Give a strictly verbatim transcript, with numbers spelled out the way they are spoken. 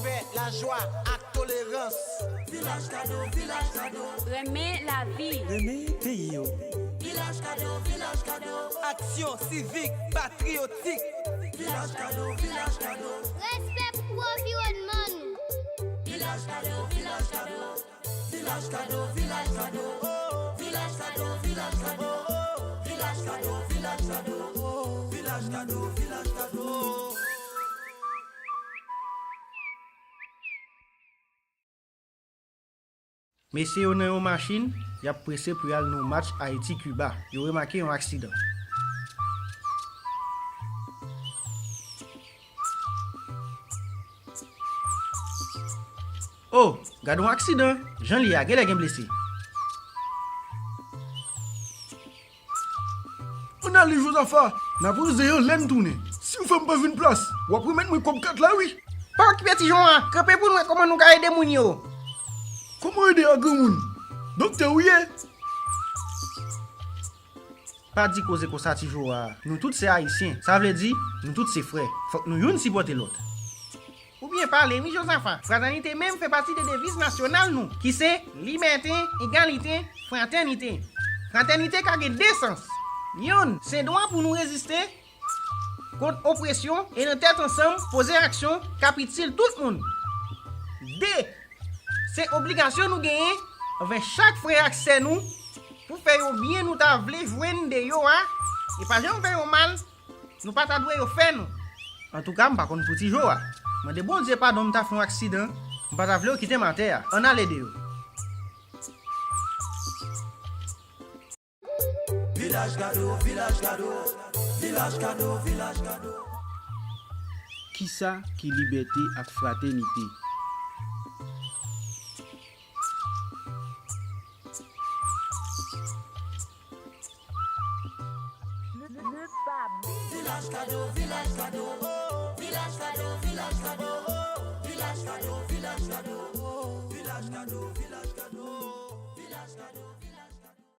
Pè, lajwa ak tolerans. Vilaj Kado, Vilaj Kado. Renmen lavi. Renmen peyi w. Vilaj Kado, Vilaj Kado. Aksyon sivik, patriyotik. Vilaj Kado, Vilaj Kado. Respè pou anviwònman nou. Vilaj Kado, Vilaj Kado. Vilaj Kado, Vilaj Kado. Vilaj Kado, Vilaj Kado. Vilaj Kado, Vilaj Kado. Vilaj Kado, Vilaj Kado. Mesye yo nan yon machin, y ap prese pou y al nan yon match Ayiti-Kiba. Yo remake yon aksidan. O, gade yon aksidan! Jan l ye a, genlè gen blese. Ann ale, Jozafa, n a voye zen an lè n tounen. Si w fè m pa jwenn plas, w ap remèt mwen kòb kat la, wi. Pa okipe ti Jowa, kanpe pou n wè kòman nou ka ede moun yo. Kòman ede a granmoun? Doktè ou ye? Pa di koze konsa, ti Jowa. Nou tout se Ayisyen. Sa vle di, nou tout se frè. Fòk nou youn sipòte lòt. Ou byen pale, wi, Jozafa. Fratènite menm fè pati de deviz nasyonal nou, ki se libète, egalite, fratènite. Fratènite ka gen de sans. Youn, se dwa pou nou reziste kont opresyon e nan tèt ansanm poze aksyon k ap itil tout moun. De, se obligasyon nou genyen anvè chak frè ak sè nou pou fè yo byen nou ta vle jwenn de yo a, e pa janm fè yo mal, nou pa ta dwe yo fè nou. Antouka, m pa konn pou ti Jowa. Mande Bondye padon, m ta fè yon aksidan, m pa ta vle yo kite m atè a. Ann ale de yo. Vilaj Kado, Vilaj Kado, Vilaj Kado, Vilaj Kado. Kisa ki libète ak fratènite? Vilaj Kado, Vilaj Kado, Vilaj Kado, Vilaj Kado, Vilaj Kado, Vilaj Kado, Vilaj Kado, Vilaj Kado.